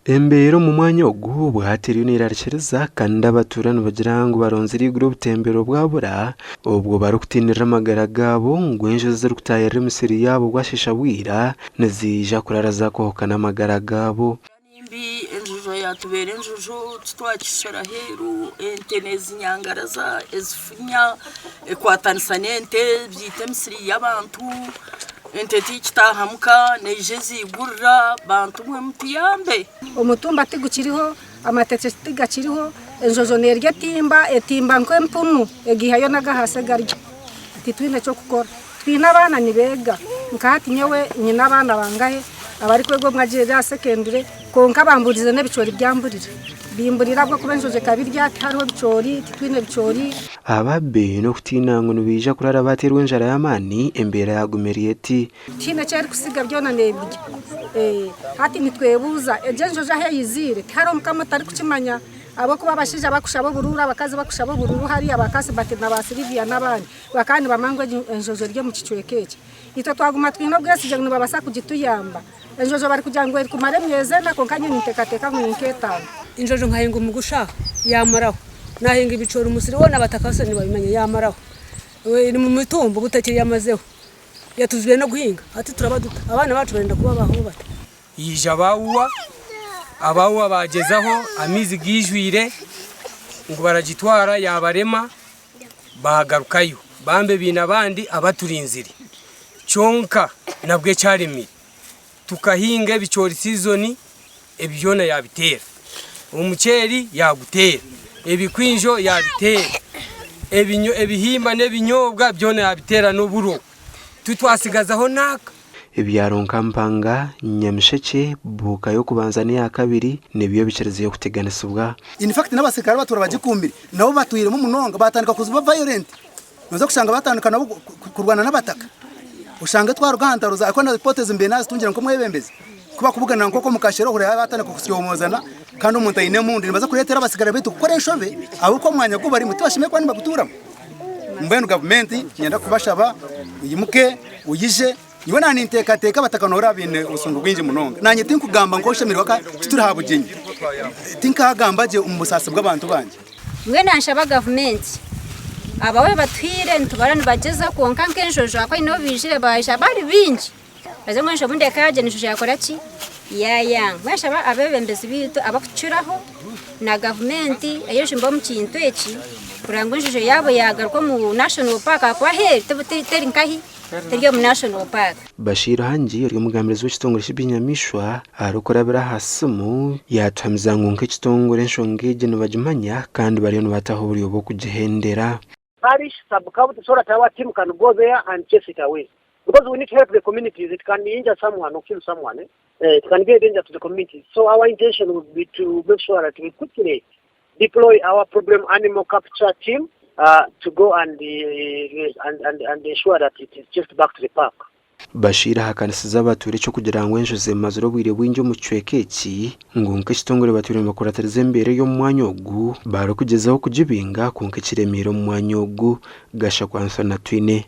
Embeera omu mwanya ogu bwahati eriyo nerarikiriza kandi abatuura nibagira ngu baronzire eiguru obutembero bwabura obwo barikutiinirira amagara gaabo ngu enjojo ezirikutaahirira emisiri yaabo bwasheesha bwira niziija kurara zaakohoka n'amagara gaabo. Nimbi enjojo yatubeera enjojo titwakishara aheeru ente nezinyangaraza ezifunya ekwatanisa n'ente biita emisiri y'abantu ente tekitaaha muka neija ezigurira bantu mwe mutuyambe. Omutumba tigukiriho, amateekye tigakiriho, enjojo nerya etimba, etimba nk'empunu egiihayo n'agahaasi egarya. Titwine ky'okukora. Twine abaana nibeega, nka hati nyowe nyine abaana bangahe abarikwega omwe agiire aha secondary kwonka bamburize n'ebicoori byamburira. Bimburira ahabw'okuba enjojo ekabirya tihariho bicoori, titwine bicoori. Ababi n'okutiina ngu nibaija kuraara baateerwa enjara y'amaani embeera yaaguma eri eti. Tihaine eki erikutsiga byona neebirya. Hati nitwebuuza egyo enjojo ahu eyiziire tihariho mukama otarikukimanya ahabw'okuba abashaija bakushaba oburuuru abakazi bakushaba oburuuru hariya ba Kasibati na ba Sylvia n'abandi. Bakaba nibamanya ngu enjojo eri omu kicweka eki. Itwe twaguma twine obwesigye ngu nibabaasa kugituyamba. Enjojo barikugira ngu erikumara emyezi ena kwonka nyowe ninteekateeka ngu ni nk'etaano. Enjojo nkahinga omugusha aha yamaraho, nahinga ebicoori omusiri woona abataka boona nibabimanya yamaraho, eri omu mitumba obutakye yamazeho, yatuzibire n'okuhinga hati turaba duta? Abaana baacu barenda kuba baho bata? Yaija baawuwa, abaawuwa baagyezaho amaizi gaijwire ngu baragitwara yaabarema. Baagarukayo, bambe baine abandi abaturinzire. Kyonka nabwo ekyaremire, tukahinga ebicoori sizoni ebi byona yaabiteera. Omuceeri yaaguteera, ebikwinjo yaabiteera, ebihimba n'ebinyobwa byona yaabiteera n'oburo. Titwatsigazaho n'aka. Ebyaro nka Mpanga, Nyamishekye, Buuka y'okubanza n'eya kabiri nibyo bikirizeyo kuteganisibwa. In fact n'abaserikare abatuura bagikuumire nabo batwiremu munonga batandika kuba violent noza kushanga batandika nabo kurwana n'abataka oshange twaruga aha ntaro ahakuba na report ezi mbaire nazitungira nk'omwebembezi ku bakubugana nk'oku omu kashere ohurira batandika kusyomozana kandi omuntu aine emundu nibaza kureetera abasigara baitu kukora enshobe ahabw'okuba omwanya ogu barimu tibashemereire kuba nibagutuuramu. Mbwenu gavumenti niinyenda kubashaba oyimuke oyije. Nyowe naaba ninteekateeka abataka nooraba baine obusungu bwingi munonga. Naanye tinkugamba nk'oshemereirwe ka tituri aha bugyenyi. Tinkaagamba gye omu busaasi bw'abantu bangye. Mbwenu nanshaba gavumenti abawe batuhaire nitubara nibagyezaho kwonka nk'enjojo ahakuba haine obu baijire baija bari baingi haza mbwenu obundi ekagyenda enjojo yakora ki yayanga. Mbwenu nshaba abebembezi baitu abakutukiraho na gavumenti eyejumbe omu kintu eki kureba ngu enjojo yaabo yagaruka omu national park ahakuba aheeru teri nkahi teri omu national park. Bashir Hangi ori omugambirizi w'ekitongore ky'eby'enyamaishwa arikurabira aha simu yaatuhamiza ngu nk'ekitongore enshonga egi nibagimanya kandi bariyo nibataho oburyo bw'okugihendera. Parish, sub-county so that our team can go there and chase it away because we need to help the communities it can injure someone or kill someone eh? It can be a danger to the communities so our intention would be to make sure that we quickly deploy our problem animal capture team uh, to go and, uh, and, and, and ensure that it is chased back to the park. Bashir ahakanisize abatuura eky'okugira ngu enjojo emazire obwire bwingi omu kicweka eki ngu nk'ekitongore batwire nibakuratiriza embeera ey'omu mwanya ogu barikugyezaho kugibinga kwonka ekiremeire omu mwanya ogu. Gashakwa Anthony Atwine.